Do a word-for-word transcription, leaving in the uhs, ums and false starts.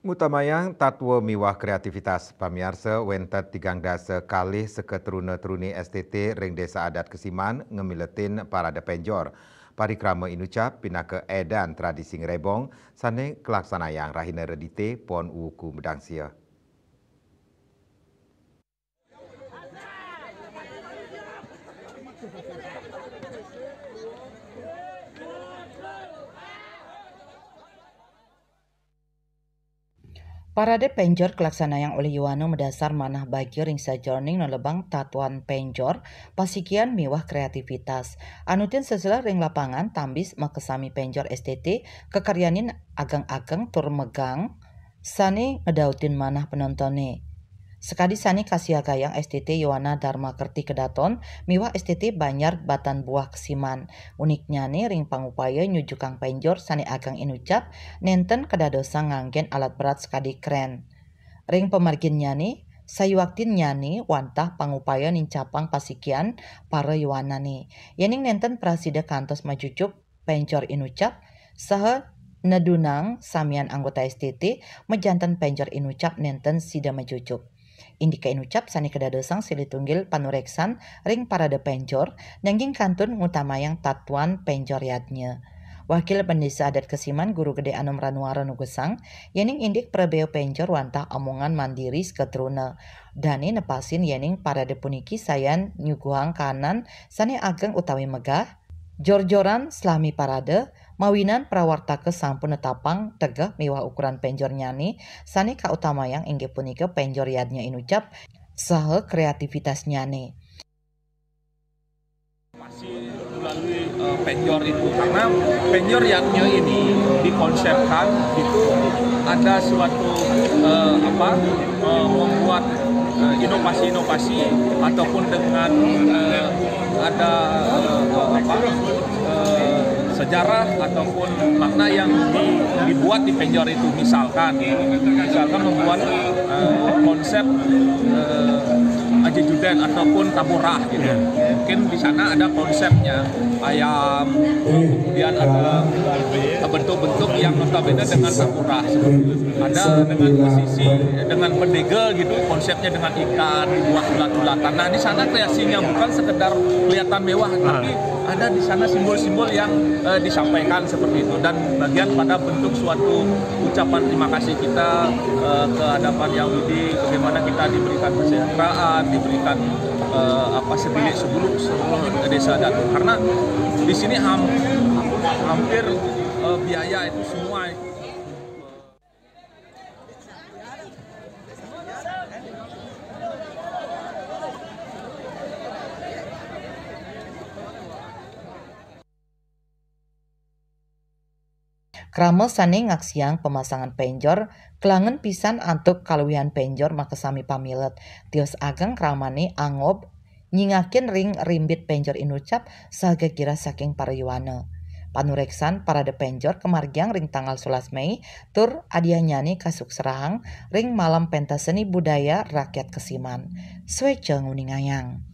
Utamayang tatwa miwah kreativitas, pamiarsa, wénten tigang dasa kalih seketruna-truni S T T ring Désa Adat Kesiman ngemiletin parade penjor. Parikrama inucap pinaka édan tradisi ngrebong sané kalaksanayang rahina Redité Pon Wuku Medangsia. Parade penjor kalaksanayang olih Yowana madasar manah bagia ring sajeroning nelebang tatuan penjor, pasikian miwah kreativitas. Anutin seselah ring lapangan, tambis makasami penjor S T T kakaryanin ageng-ageng tur megang sané ngedautin manah penontoné. Sakadi sané kasiagayang S T T Yowana Dharma Kerti Kedaton miwah S T T Banjar Batan Buah Kesiman. Uniknyané ring pangupaya nyujukang penjor sané ageng inucap nénten kadadosang nganggén alat berat sakadi krén. Ring pamarginnyané, sayuaktinnyané wantah pangupaya nincapang pasikian para Yowanané. Yéning nénten prasida kantos majujuk penjor inucap, saha nedunang samian anggota S T T majanten penjor inucap nénten sida majujuk. Indika inucap sané kadadosang silih tunggil panureksan ring parade penjor, nanging kantun ngutamayang tatuan penjor yadnya. Wakil Pendesa Adat Kesiman Guru Gedé Anom Ranuara nugesang, yéning indik prabéa penjor wantah omongan mandiri seketruna. Dané nepasin yéning parade puniki sayan nyuguhang kahanan sané ageng utawi megah, jorjoran salami parade, mawinan prawartaka sampun netapang tegeh miwah ukuran penjornyané sané kautamayang inggih punika penjor yadnya inucap saha kreativitasnyané. Masih melalui eh, penjor itu, karena penjor yadnya ini dikonsepkan itu ada suatu eh, apa eh, membuat eh, inovasi-inovasi ataupun dengan eh, ada eh, apa eh, sejarah ataupun makna yang di- dibuat di penjor itu, misalkan misalkan membuat eh, konsep eh, Aji Judan ataupun taburah gitu. Mungkin di sana ada konsepnya, ayam, kemudian ada bentuk-bentuk yang notabene dengan taburah. Ada dengan pesisi, dengan pendegel gitu, konsepnya dengan ikan, buah ulat-ulatan. Nah, di sana kreasinya bukan sekedar kelihatan mewah, tapi ada di sana simbol-simbol yang eh, disampaikan seperti itu, dan bagian pada bentuk suatu ucapan terima kasih kita eh, ke hadapan Yang Widi, bagaimana kita diberikan kesejahteraan, diberikan eh, apa sebilik sebelum seluruh desa Datu, karena di sini ham- hampir eh, biaya itu semua. Krama sané ngaksiang pemasangan penjor, kalangen pisan antuk kaluihan penjor makasami pamilet. Tios ageng kramané angob nyingakin ring rimbit penjor inucap saha gegiras saking para yowana. Panureksan parade penjor kamargiang ring tanggal solas Mei, tur adiahnyané kasukserahang ring Malam Pentas Seni Budaya Rakyat Kesiman. Suéca nguningayang.